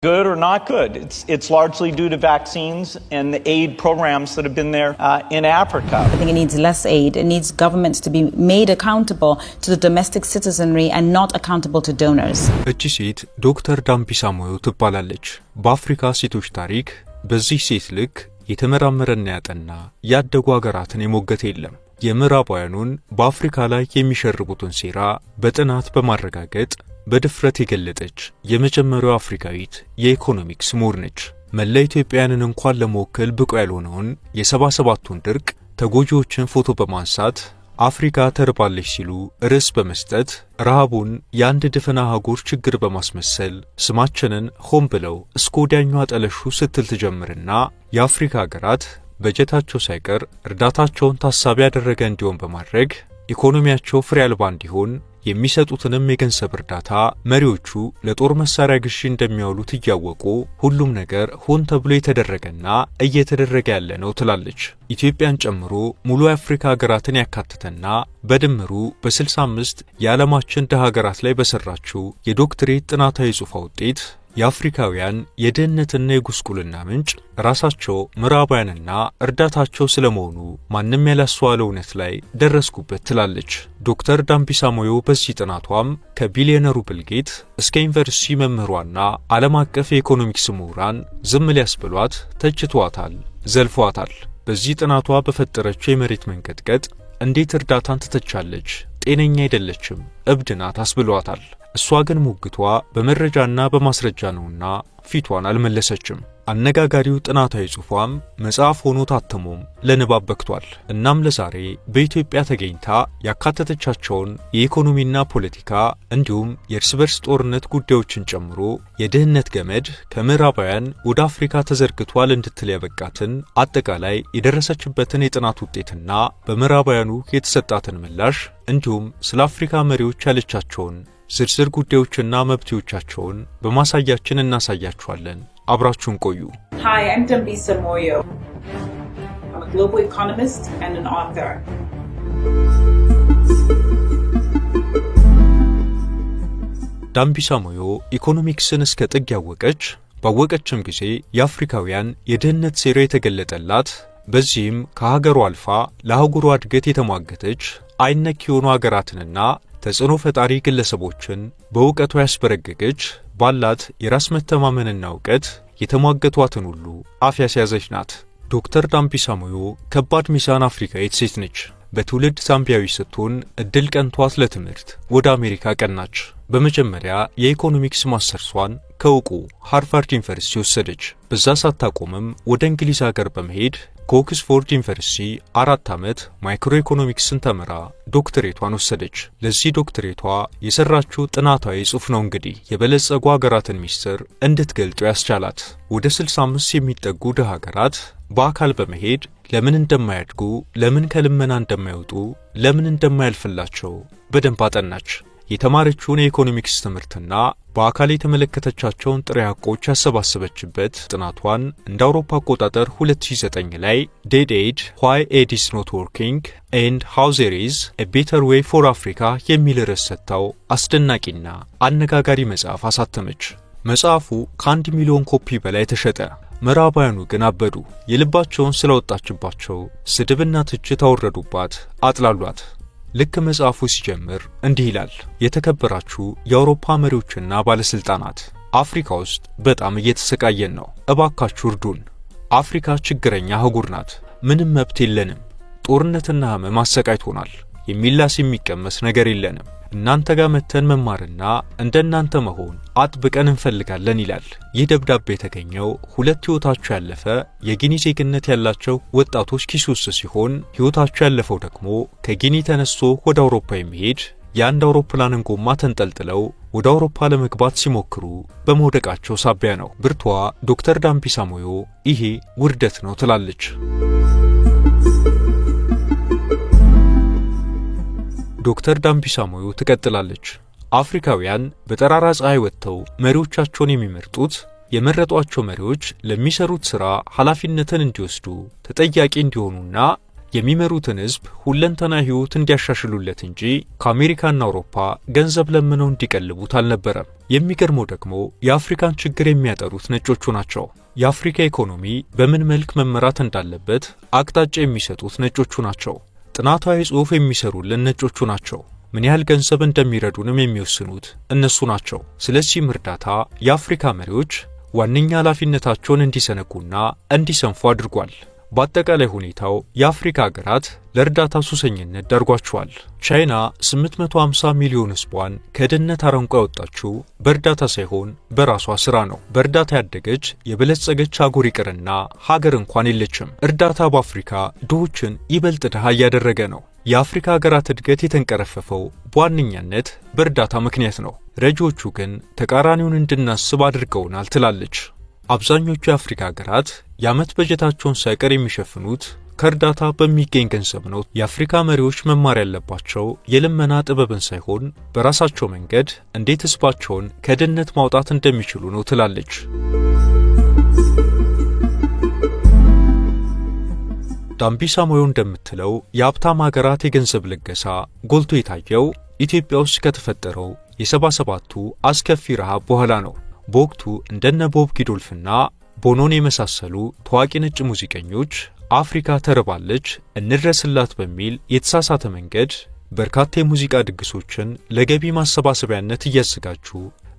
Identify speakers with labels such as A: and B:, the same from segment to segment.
A: Good or not good. It's largely due to vaccines and the aid programs that have been there in Africa.
B: I think it needs less aid. It needs governments to be made accountable to the domestic citizenry and not accountable to donors.
C: እቺ ሴት ዶክተር ዳምቢሳ ሞዮ ትባላለች። በአፍሪካ ሴቶች ታሪክ በዚህ ሴት ልክ የተመራመረና ያጠና፣ ያደጉ ሀገራትን የሞገተ የለም። የምዕራባውያኑን በአፍሪካ ላይ የሚሸርቡትን ሴራ በጥናት በማረጋገጥ በድፍረት የገለጠች የመጀመሪያው አፍሪካዊት የኢኮኖሚክስ ምሁር ነች። መላ ኢትዮጵያውያንን እንኳን ለመወከል ብቁ ያልሆነውን የ77ቱን ድርቅ ተጎጂዎችን ፎቶ በማንሳት አፍሪካ ተርባለች ሲሉ ርዕስ በመስጠት፣ ረሃቡን የአንድ ድፍን አህጉር ችግር በማስመሰል ስማችንን ሆን ብለው እስከ ወዲያኛው አጠለሹ ስትል ትጀምርና፣ የአፍሪካ ሀገራት በጀታቸው ሳይቀር እርዳታቸውን ታሳቢ ያደረገ እንዲሆን በማድረግ፣ ኢኮኖሚያቸው ፍሬ አልባ እንዲሆን፣ የሚሰጡትንም የገንዘብ እርዳታ መሪዎቹ ለጦር መሳሪያ ግዢ እንደሚያውሉት እያወቁ፣ ሁሉም ነገር ሆን ተብሎ የተደረገና እየተደረገ ያለ ነው ትላለች። ኢትዮጵያን ጨምሮ ሙሉ የአፍሪካ ሀገራትን ያካተተና በድምሩ በ65 የዓለማችን ድሃ ሀገራት ላይ በሰራችው የዶክትሬት ጥናታዊ ጽሑፏ ውጤት የአፍሪካውያን የድህነትና የጉስቁልና ምንጭ ራሳቸው ምዕራባውያንና እርዳታቸው ስለመሆኑ ማንም ያላስተዋለው እውነት ላይ ደረስኩበት ትላለች። ዶክተር ዳምቢሳ ሞዮ በዚህ ጥናቷም ከቢሊዮነሩ ቢል ጌት እስከ ዩኒቨርሲቲ መምህሯና ዓለም አቀፍ የኢኮኖሚክስ ምሁራን ዝም ሊያስብሏት ተችቷታል፣ ዘልፏታል። በዚህ ጥናቷ በፈጠረችው የመሬት መንቀጥቀጥ እንዴት እርዳታን ትተቻለች፣ ጤነኛ አይደለችም፣ እብድ ናት አስብሏታል። እሷ ግን ሙግቷ በመረጃና በማስረጃ ነውና ፊቷን አልመለሰችም። አነጋጋሪው ጥናታዊ ጽሑፏም መጽሐፍ ሆኖ ታትሞም ለንባብ በቅቷል። እናም ለዛሬ በኢትዮጵያ ተገኝታ ያካተተቻቸውን የኢኮኖሚና ፖለቲካ እንዲሁም የእርስ በርስ ጦርነት ጉዳዮችን ጨምሮ የድህነት ገመድ ከምዕራባውያን ወደ አፍሪካ ተዘርግቷል እንድትል ያበቃትን አጠቃላይ የደረሰችበትን የጥናት ውጤትና በምዕራባውያኑ የተሰጣትን ምላሽ፣ እንዲሁም ስለ አፍሪካ መሪዎች ያለቻቸውን ዝርዝር ጉዳዮችና መብቶቻቸውን በማሳያችን እናሳያችኋለን። አብራችሁን ቆዩ።
B: Hi, I'm Dambisa Moyo. I'm a global economist and an author.
C: ዳምቢሳ ሞዮ ኢኮኖሚክስን እስከ ጥግ ያወቀች፣ ባወቀችም ጊዜ የአፍሪካውያን የድህነት ሴራ የተገለጠላት፣ በዚህም ከሀገሯ አልፋ ለአህጉሯ እድገት የተሟገተች፣ አይነኬ የሆኑ ሀገራትንና ተጽዕኖ ፈጣሪ ግለሰቦችን በእውቀቷ ያስበረገገች፣ ባላት የራስ መተማመንና እውቀት የተሟገቷትን ሁሉ አፍ ያስያዘች ናት። ዶክተር ዳምቢሳ ሞዮ ከባድ ሚዛን አፍሪካዊት ሴት ነች። በትውልድ ዛምቢያዊ ስትሆን እድል ቀንቷት ለትምህርት ወደ አሜሪካ ቀናች። በመጀመሪያ የኢኮኖሚክስ ማስተርሷን ከእውቁ ሃርቫርድ ዩኒቨርሲቲ ወሰደች። በዛ ሳታቆምም ወደ እንግሊዝ ሀገር በመሄድ ከኦክስፎርድ ዩኒቨርሲቲ 4 ዓመት ማይክሮ ኢኮኖሚክስን ተምራ ዶክትሬቷን ወሰደች። ለዚህ ዶክትሬቷ የሰራችው ጥናታዊ ጽሑፍ ነው እንግዲህ የበለጸጉ ሀገራትን ሚስጥር እንድትገልጡ ያስቻላት። ወደ 65 የሚጠጉ ድሃ ሀገራት በአካል በመሄድ ለምን እንደማያድጉ፣ ለምን ከልመና እንደማይወጡ፣ ለምን እንደማያልፍላቸው በደንብ አጠናች። የተማረችውን የኢኮኖሚክስ ትምህርትና በአካል የተመለከተቻቸውን ጥሬ ሐቆች ያሰባሰበችበት ጥናቷን እንደ አውሮፓ አቆጣጠር 2009 ላይ "Dead Aid: Why Aid Is Not Working and How There Is a Better Way for Africa" የሚል ርዕስ ሰጥታው አስደናቂና አነጋጋሪ መጽሐፍ አሳተመች። መጽሐፉ ከ1 ሚሊዮን ኮፒ በላይ ተሸጠ። ምዕራባውያኑ ግን አበዱ። የልባቸውን ስላወጣችባቸው ስድብና ትችት አወረዱባት፣ አጥላሏት። ልክ መጽሐፉ ሲጀምር እንዲህ ይላል። የተከበራችሁ የአውሮፓ መሪዎችና ባለስልጣናት፣ አፍሪካ ውስጥ በጣም እየተሰቃየን ነው። እባካችሁ እርዱን። አፍሪካ ችግረኛ አህጉር ናት። ምንም መብት የለንም። ጦርነትና ሕመም አሰቃይቶናል። የሚላስ የሚቀመስ ነገር የለንም። እናንተ ጋር መተን መማርና እንደ እናንተ መሆን አጥብቀን እንፈልጋለን ይላል። ይህ ደብዳቤ የተገኘው ሁለት ሕይወታቸው ያለፈ የጊኒ ዜግነት ያላቸው ወጣቶች ኪስ ውስጥ ሲሆን፣ ሕይወታቸው ያለፈው ደግሞ ከጊኒ ተነስቶ ወደ አውሮፓ የሚሄድ የአንድ አውሮፕላንን ጎማ ተንጠልጥለው ወደ አውሮፓ ለመግባት ሲሞክሩ በመውደቃቸው ሳቢያ ነው። ብርቷ ዶክተር ዳምቢሳ ሞዮ ይሄ ውርደት ነው ትላለች። ዶክተር ዳምቢሳ ሞዮ ትቀጥላለች። አፍሪካውያን በጠራራ ፀሐይ ወጥተው መሪዎቻቸውን የሚመርጡት የመረጧቸው መሪዎች ለሚሰሩት ሥራ ኃላፊነትን እንዲወስዱ፣ ተጠያቂ እንዲሆኑና የሚመሩትን ሕዝብ ሁለንተና ሕይወት እንዲያሻሽሉለት እንጂ ከአሜሪካና አውሮፓ ገንዘብ ለምነው እንዲቀልቡት አልነበረም። የሚገርመው ደግሞ የአፍሪካን ችግር የሚያጠሩት ነጮቹ ናቸው። የአፍሪካ ኢኮኖሚ በምን መልክ መመራት እንዳለበት አቅጣጫ የሚሰጡት ነጮቹ ናቸው። ጥናታዊ ጽሑፍ የሚሰሩልን ነጮቹ ናቸው። ምን ያህል ገንዘብ እንደሚረዱንም የሚወስኑት እነሱ ናቸው። ስለዚህም እርዳታ የአፍሪካ መሪዎች ዋነኛ ኃላፊነታቸውን እንዲሰነጉና እንዲሰንፉ አድርጓል። በአጠቃላይ ሁኔታው የአፍሪካ ሀገራት ለእርዳታ ሱሰኝነት ዳርጓቸዋል። ቻይና 850 ሚሊዮን ሕዝቧን ከድህነት አረንቋ ያወጣችው በእርዳታ ሳይሆን በራሷ ስራ ነው። በእርዳታ ያደገች የበለጸገች አህጉር ይቅርና ሀገር እንኳን የለችም። እርዳታ በአፍሪካ ድሆችን ይበልጥ ድሃ እያደረገ ነው። የአፍሪካ ሀገራት እድገት የተንቀረፈፈው በዋነኛነት በእርዳታ ምክንያት ነው። ረጂዎቹ ግን ተቃራኒውን እንድናስብ አድርገውናል ትላለች። አብዛኞቹ የአፍሪካ ሀገራት የዓመት በጀታቸውን ሳይቀር የሚሸፍኑት ከእርዳታ በሚገኝ ገንዘብ ነው። የአፍሪካ መሪዎች መማር ያለባቸው የልመና ጥበብን ሳይሆን በራሳቸው መንገድ እንዴት ሕዝባቸውን ከድህነት ማውጣት እንደሚችሉ ነው ትላለች። ዳምቢሳ ሞዮ እንደምትለው የሀብታም ሀገራት የገንዘብ ልገሳ ጎልቶ የታየው ኢትዮጵያ ውስጥ ከተፈጠረው የ77ቱ አስከፊ ረሃብ በኋላ ነው። በወቅቱ እንደነ ቦብ ጊዶልፍና ቦኖን የመሳሰሉ ታዋቂ ነጭ ሙዚቀኞች አፍሪካ ተርባለች እንድረስላት በሚል የተሳሳተ መንገድ በርካታ የሙዚቃ ድግሶችን ለገቢ ማሰባሰቢያነት እያዘጋጁ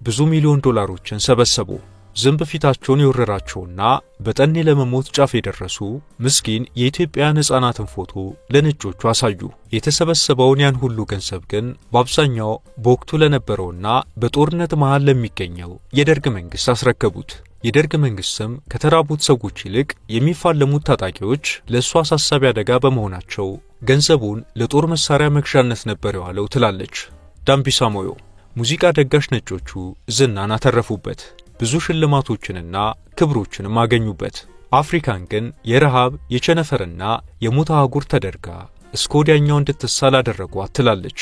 C: ብዙ ሚሊዮን ዶላሮችን ሰበሰቡ። ዝንብ ፊታቸውን የወረራቸውና በጠኔ ለመሞት ጫፍ የደረሱ ምስኪን የኢትዮጵያን ሕፃናትን ፎቶ ለነጮቹ አሳዩ። የተሰበሰበውን ያን ሁሉ ገንዘብ ግን በአብዛኛው በወቅቱ ለነበረውና በጦርነት መሃል ለሚገኘው የደርግ መንግስት አስረከቡት። የደርግ መንግስትም ከተራቡት ሰዎች ይልቅ የሚፋለሙት ታጣቂዎች ለእሱ አሳሳቢ አደጋ በመሆናቸው ገንዘቡን ለጦር መሳሪያ መግዣነት ነበር የዋለው ትላለች ዳምቢሳ ሞዮ። ሙዚቃ ደጋሽ ነጮቹ ዝናን አተረፉበት። ብዙ ሽልማቶችንና ክብሮችንም አገኙበት። አፍሪካን ግን የረሃብ የቸነፈርና የሞት አህጉር ተደርጋ እስከ ወዲያኛው እንድትሳል አደረጓት ትላለች።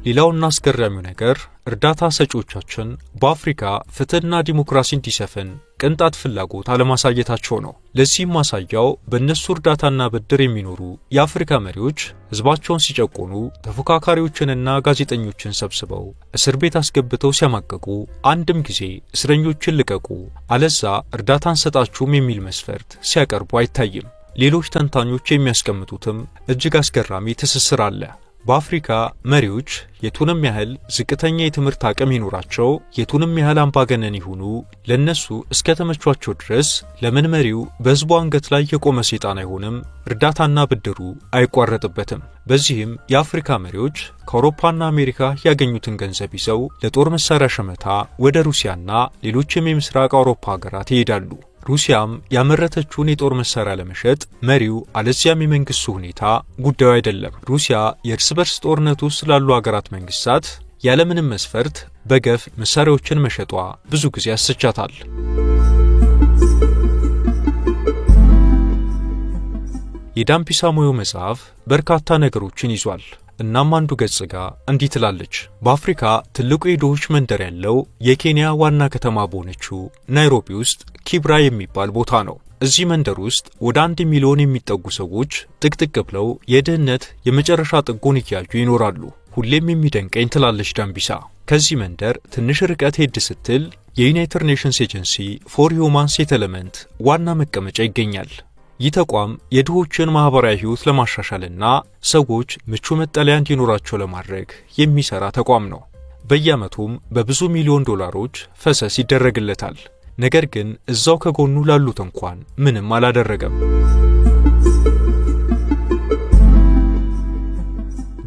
C: ሌላውና አስገራሚው ነገር እርዳታ ሰጪዎቻችን በአፍሪካ ፍትህና ዲሞክራሲ እንዲሰፍን ቅንጣት ፍላጎት አለማሳየታቸው ነው። ለዚህም ማሳያው በእነሱ እርዳታና ብድር የሚኖሩ የአፍሪካ መሪዎች ሕዝባቸውን ሲጨቆኑ፣ ተፎካካሪዎችንና ጋዜጠኞችን ሰብስበው እስር ቤት አስገብተው ሲያማቀቁ አንድም ጊዜ እስረኞችን ልቀቁ አለዛ እርዳታ አንሰጣችሁም የሚል መስፈርት ሲያቀርቡ አይታይም። ሌሎች ተንታኞች የሚያስቀምጡትም እጅግ አስገራሚ ትስስር አለ። በአፍሪካ መሪዎች የቱንም ያህል ዝቅተኛ የትምህርት አቅም ይኖራቸው፣ የቱንም ያህል አምባገነን ይሁኑ፣ ለነሱ እስከ ተመቿቸው ድረስ ለምን መሪው በሕዝቡ አንገት ላይ የቆመ ሰይጣን አይሆንም? እርዳታና ብድሩ አይቋረጥበትም። በዚህም የአፍሪካ መሪዎች ከአውሮፓና አሜሪካ ያገኙትን ገንዘብ ይዘው ለጦር መሳሪያ ሸመታ ወደ ሩሲያና ሌሎችም የምስራቅ አውሮፓ ሀገራት ይሄዳሉ። ሩሲያም ያመረተችውን የጦር መሳሪያ ለመሸጥ መሪው አለዚያም የመንግስቱ ሁኔታ ጉዳዩ አይደለም። ሩሲያ የእርስ በርስ ጦርነት ውስጥ ላሉ ሀገራት መንግስታት ያለምንም መስፈርት በገፍ መሳሪያዎችን መሸጧ ብዙ ጊዜ ያስቻታል። የዳምቢሳ ሞዮ መጽሐፍ በርካታ ነገሮችን ይዟል። እናም አንዱ ገጽ ጋር እንዲህ ትላለች። በአፍሪካ ትልቁ የድሆች መንደር ያለው የኬንያ ዋና ከተማ በሆነችው ናይሮቢ ውስጥ ኪብራ የሚባል ቦታ ነው። እዚህ መንደር ውስጥ ወደ 1 ሚሊዮን የሚጠጉ ሰዎች ጥቅጥቅ ብለው የድህነት የመጨረሻ ጥጉን እያዩ ይኖራሉ። ሁሌም የሚደንቀኝ ትላለች ዳምቢሳ፣ ከዚህ መንደር ትንሽ ርቀት ሄድ ስትል የ United Nations Agency for Human Settlement ዋና መቀመጫ ይገኛል። ይህ ተቋም የድሆችን ማህበራዊ ሕይወት ለማሻሻልና ሰዎች ምቹ መጠለያ እንዲኖራቸው ለማድረግ የሚሰራ ተቋም ነው። በየዓመቱም በብዙ ሚሊዮን ዶላሮች ፈሰስ ይደረግለታል። ነገር ግን እዛው ከጎኑ ላሉት እንኳን ምንም አላደረገም።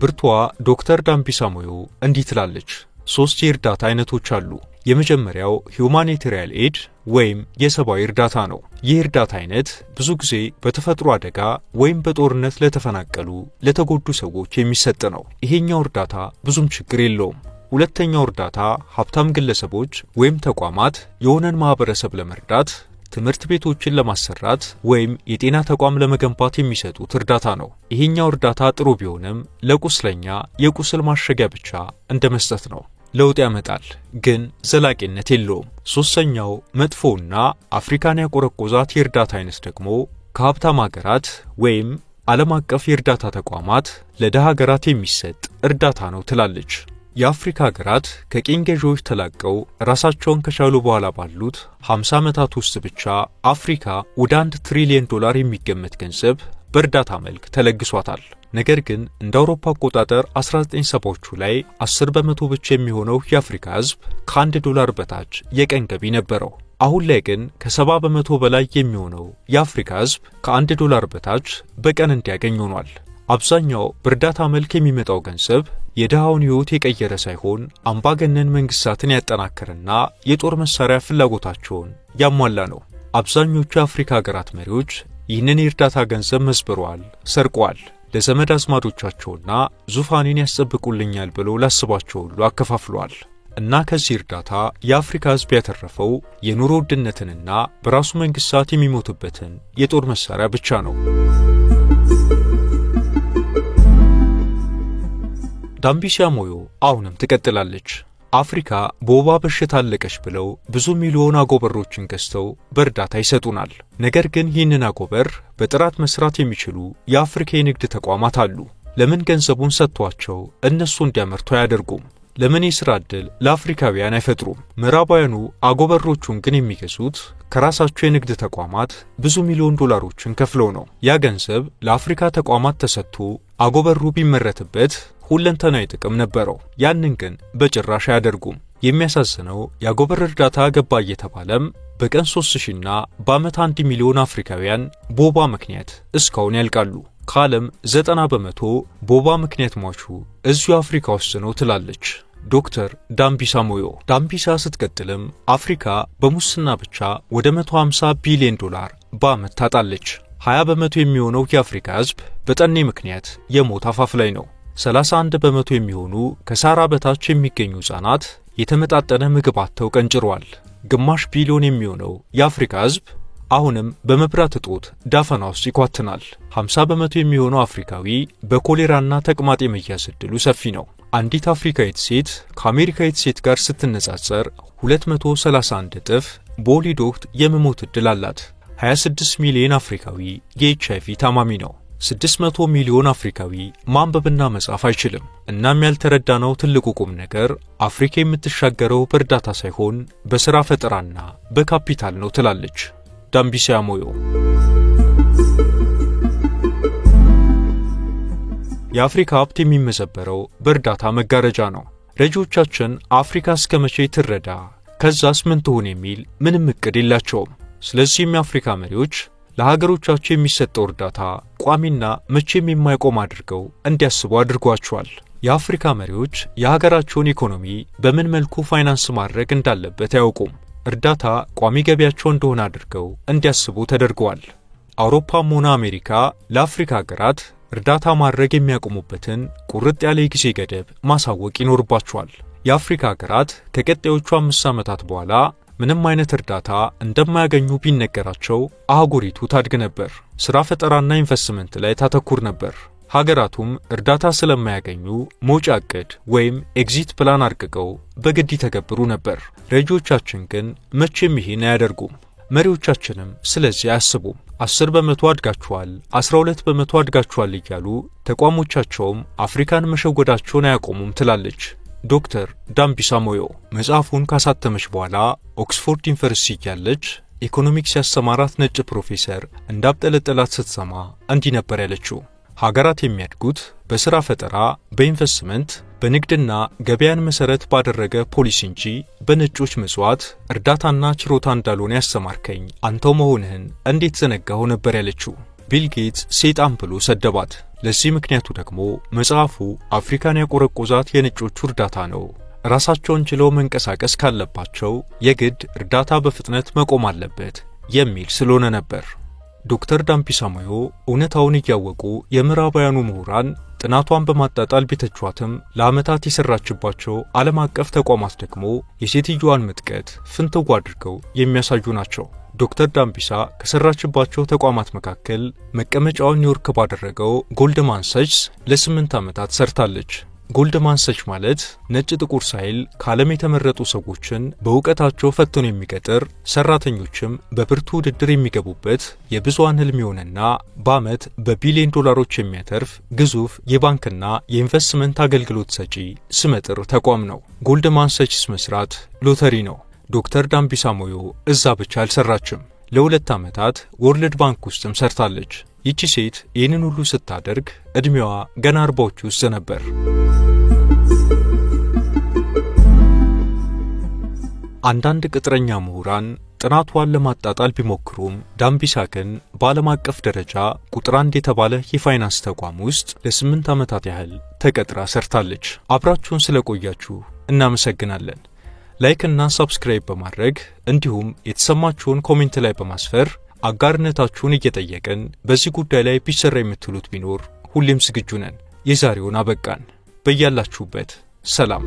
C: ብርቷ ዶክተር ዳምቢሳ ሞዮ እንዲህ ትላለች። 3 የእርዳታ አይነቶች አሉ። የመጀመሪያው humanitarian aid ወይም የሰብአዊ እርዳታ ነው። ይህ እርዳታ አይነት ብዙ ጊዜ በተፈጥሮ አደጋ ወይም በጦርነት ለተፈናቀሉ፣ ለተጎዱ ሰዎች የሚሰጥ ነው። ይሄኛው እርዳታ ብዙም ችግር የለውም። ሁለተኛው እርዳታ ሀብታም ግለሰቦች ወይም ተቋማት የሆነን ማህበረሰብ ለመርዳት፣ ትምህርት ቤቶችን ለማሰራት ወይም የጤና ተቋም ለመገንባት የሚሰጡት እርዳታ ነው። ይሄኛው እርዳታ ጥሩ ቢሆንም ለቁስለኛ የቁስል ማሸጊያ ብቻ እንደ መስጠት ነው። ለውጥ ያመጣል፣ ግን ዘላቂነት የለውም። ሶስተኛው መጥፎና አፍሪካን ያቆረቆዛት የእርዳታ አይነት ደግሞ ከሀብታም ሀገራት ወይም ዓለም አቀፍ የእርዳታ ተቋማት ለድሃ ሀገራት የሚሰጥ እርዳታ ነው ትላለች። የአፍሪካ ሀገራት ከቅኝ ገዢዎች ተላቀው ራሳቸውን ከቻሉ በኋላ ባሉት 50 ዓመታት ውስጥ ብቻ አፍሪካ ወደ 1 ትሪሊየን ዶላር የሚገመት ገንዘብ በእርዳታ መልክ ተለግሷታል። ነገር ግን እንደ አውሮፓ አቆጣጠር 1970ዎቹ ላይ 10% ብቻ የሚሆነው የአፍሪካ ሕዝብ ከ1 ዶላር በታች የቀን ገቢ ነበረው። አሁን ላይ ግን ከ70% በላይ የሚሆነው የአፍሪካ ሕዝብ ከ1 ዶላር በታች በቀን እንዲያገኝ ሆኗል። አብዛኛው በእርዳታ መልክ የሚመጣው ገንዘብ የድሃውን ሕይወት የቀየረ ሳይሆን አምባገነን መንግስታትን ያጠናከረና የጦር መሳሪያ ፍላጎታቸውን ያሟላ ነው። አብዛኞቹ የአፍሪካ ሀገራት መሪዎች ይህንን የእርዳታ ገንዘብ መዝብረዋል፣ ሰርቀዋል። ለዘመድ አዝማዶቻቸውና ዙፋኔን ያስጠብቁልኛል ብለው ላስባቸው ሁሉ አከፋፍለዋል። እና ከዚህ እርዳታ የአፍሪካ ሕዝብ ያተረፈው የኑሮ ውድነትንና በራሱ መንግስታት የሚሞቱበትን የጦር መሳሪያ ብቻ ነው። ዳምቢሳ ሞዮ አሁንም ትቀጥላለች። አፍሪካ በወባ በሽታ አለቀች ብለው ብዙ ሚሊዮን አጎበሮችን ገዝተው በእርዳታ ይሰጡናል። ነገር ግን ይህንን አጎበር በጥራት መስራት የሚችሉ የአፍሪካ የንግድ ተቋማት አሉ። ለምን ገንዘቡን ሰጥቷቸው እነሱ እንዲያመርቱ አያደርጉም? ለምን የሥራ ዕድል ለአፍሪካውያን አይፈጥሩም? ምዕራባውያኑ አጎበሮቹን ግን የሚገዙት ከራሳቸው የንግድ ተቋማት ብዙ ሚሊዮን ዶላሮችን ከፍለው ነው። ያ ገንዘብ ለአፍሪካ ተቋማት ተሰጥቶ አጎበሩ ቢመረትበት ሁለንተናዊ ጥቅም ነበረው። ያንን ግን በጭራሽ አያደርጉም። የሚያሳዝነው የአጎበር እርዳታ ገባ እየተባለም በቀን 3000ና በዓመት 1 ሚሊዮን አፍሪካውያን በወባ ምክንያት እስካሁን ያልቃሉ። ከዓለም 90% በወባ ምክንያት ሟቹ እዚሁ አፍሪካ ውስጥ ነው ትላለች ዶክተር ዳምቢሳ ሞዮ። ዳምቢሳ ስትቀጥልም አፍሪካ በሙስና ብቻ ወደ 150 ቢሊዮን ዶላር በዓመት ታጣለች። 20% የሚሆነው የአፍሪካ ሕዝብ በጠኔ ምክንያት የሞት አፋፍ ላይ ነው። 31% የሚሆኑ ከሳራ በታች የሚገኙ ሕፃናት የተመጣጠነ ምግብ አጥተው ቀንጭረዋል። ግማሽ ቢሊዮን የሚሆነው የአፍሪካ ሕዝብ አሁንም በመብራት እጦት ዳፈና ውስጥ ይኳትናል። 50% የሚሆነው አፍሪካዊ በኮሌራና ተቅማጥ የመያዝ ዕድሉ ሰፊ ነው። አንዲት አፍሪካዊት ሴት ከአሜሪካዊት ሴት ጋር ስትነጻጸር 231 እጥፍ በወሊድ ወቅት የመሞት ዕድል አላት። 26 ሚሊዮን አፍሪካዊ የኤችአይቪ ታማሚ ነው። 600 ሚሊዮን አፍሪካዊ ማንበብና መጻፍ አይችልም። እናም ያልተረዳነው ትልቁ ቁም ነገር አፍሪካ የምትሻገረው በእርዳታ ሳይሆን በሥራ ፈጠራና በካፒታል ነው ትላለች ዳምቢሳ ሞዮ። የአፍሪካ ሀብት የሚመዘበረው በእርዳታ መጋረጃ ነው። ረጂዎቻችን አፍሪካ እስከ መቼ ትረዳ፣ ከዛስ ምን ትሆን የሚል ምንም እቅድ የላቸውም። ስለዚህም የአፍሪካ መሪዎች ለሀገሮቻቸው የሚሰጠው እርዳታ ቋሚና መቼም የማይቆም አድርገው እንዲያስቡ አድርጓቸዋል። የአፍሪካ መሪዎች የሀገራቸውን ኢኮኖሚ በምን መልኩ ፋይናንስ ማድረግ እንዳለበት አያውቁም። እርዳታ ቋሚ ገቢያቸው እንደሆነ አድርገው እንዲያስቡ ተደርገዋል። አውሮፓም ሆነ አሜሪካ ለአፍሪካ ሀገራት እርዳታ ማድረግ የሚያቆሙበትን ቁርጥ ያለ የጊዜ ገደብ ማሳወቅ ይኖርባቸዋል። የአፍሪካ ሀገራት ከቀጣዮቹ 5 ዓመታት በኋላ ምንም አይነት እርዳታ እንደማያገኙ ቢነገራቸው አህጉሪቱ ታድግ ነበር። ሥራ ፈጠራና ኢንቨስትመንት ላይ ታተኩር ነበር። ሀገራቱም እርዳታ ስለማያገኙ መውጫ ዕቅድ ወይም exit plan አርቅቀው በግድ ይተገብሩ ነበር። ረጂዎቻችን ግን መቼም ይህን አያደርጉም። መሪዎቻችንም ስለዚህ አያስቡም። 10% አድጋችኋል፣ 12% አድጋችኋል እያሉ ተቋሞቻቸውም አፍሪካን መሸወዳቸውን አያቆሙም ትላለች ዶክተር ዳምቢሳ ሞዮ። መጽሐፉን ካሳተመች በኋላ ኦክስፎርድ ዩኒቨርሲቲ እያለች ኢኮኖሚክስ ያስተማራት ነጭ ፕሮፌሰር እንዳብጠለጠላት ስትሰማ እንዲህ ነበር ያለችው። ሀገራት የሚያድጉት በሥራ ፈጠራ፣ በኢንቨስትመንት፣ በንግድና ገበያን መሠረት ባደረገ ፖሊሲ እንጂ በነጮች ምጽዋት፣ እርዳታና ችሮታ እንዳልሆነ ያስተማርከኝ አንተው መሆንህን እንዴት ዘነጋሁ ነበር ያለችው። ቢል ጌትስ ሴጣን ብሎ ሰደባት። ለዚህ ምክንያቱ ደግሞ መጽሐፉ አፍሪካን ያቆረቆዛት የነጮቹ እርዳታ ነው፣ ራሳቸውን ችለው መንቀሳቀስ ካለባቸው የግድ እርዳታ በፍጥነት መቆም አለበት የሚል ስለሆነ ነበር። ዶክተር ዳምቢሳ ሞዮ እውነታውን እያወቁ የምዕራባውያኑ ምሁራን ጥናቷን በማጣጣል ቢተቿትም ለዓመታት የሰራችባቸው ዓለም አቀፍ ተቋማት ደግሞ የሴትዮዋን ምጥቀት ፍንትው አድርገው የሚያሳዩ ናቸው። ዶክተር ዳምቢሳ ከሰራችባቸው ተቋማት መካከል መቀመጫውን ኒውዮርክ ባደረገው ጎልድማን ሳክስ ለ8 ዓመታት ሰርታለች። ጎልድማን ሳክስ ማለት ነጭ ጥቁር ሳይል ከዓለም የተመረጡ ሰዎችን በእውቀታቸው ፈትኖ የሚቀጥር፣ ሰራተኞችም በብርቱ ውድድር የሚገቡበት፣ የብዙሃን ህልም የሆነና በዓመት በቢሊዮን ዶላሮች የሚያተርፍ ግዙፍ የባንክና የኢንቨስትመንት አገልግሎት ሰጪ ስመጥር ተቋም ነው። ጎልድማን ሳክስ መስራት ሎተሪ ነው። ዶክተር ዳምቢሳ ሞዮ እዛ ብቻ አልሰራችም። ለ2 ዓመታት World Bank ውስጥም ሰርታለች። ይቺ ሴት ይህንን ሁሉ ስታደርግ ዕድሜዋ ገና 40ዎቹ ውስጥ ነበር። አንዳንድ ቅጥረኛ ምሁራን ጥናቷን ለማጣጣል ቢሞክሩም ዳምቢሳ ግን በዓለም አቀፍ ደረጃ ቁጥር 1 የተባለ የፋይናንስ ተቋም ውስጥ ለ8 ዓመታት ያህል ተቀጥራ ሰርታለች። አብራችሁን ስለቆያችሁ እናመሰግናለን። Like እና subscribe በማድረግ እንዲሁም የተሰማችሁን comment ላይ በማስፈር አጋርነታችሁን እየጠየቅን በዚህ ጉዳይ ላይ ቢሰራ የምትሉት ቢኖር ሁሌም ዝግጁ ነን። የዛሬውን አበቃን። በያላችሁበት ሰላም።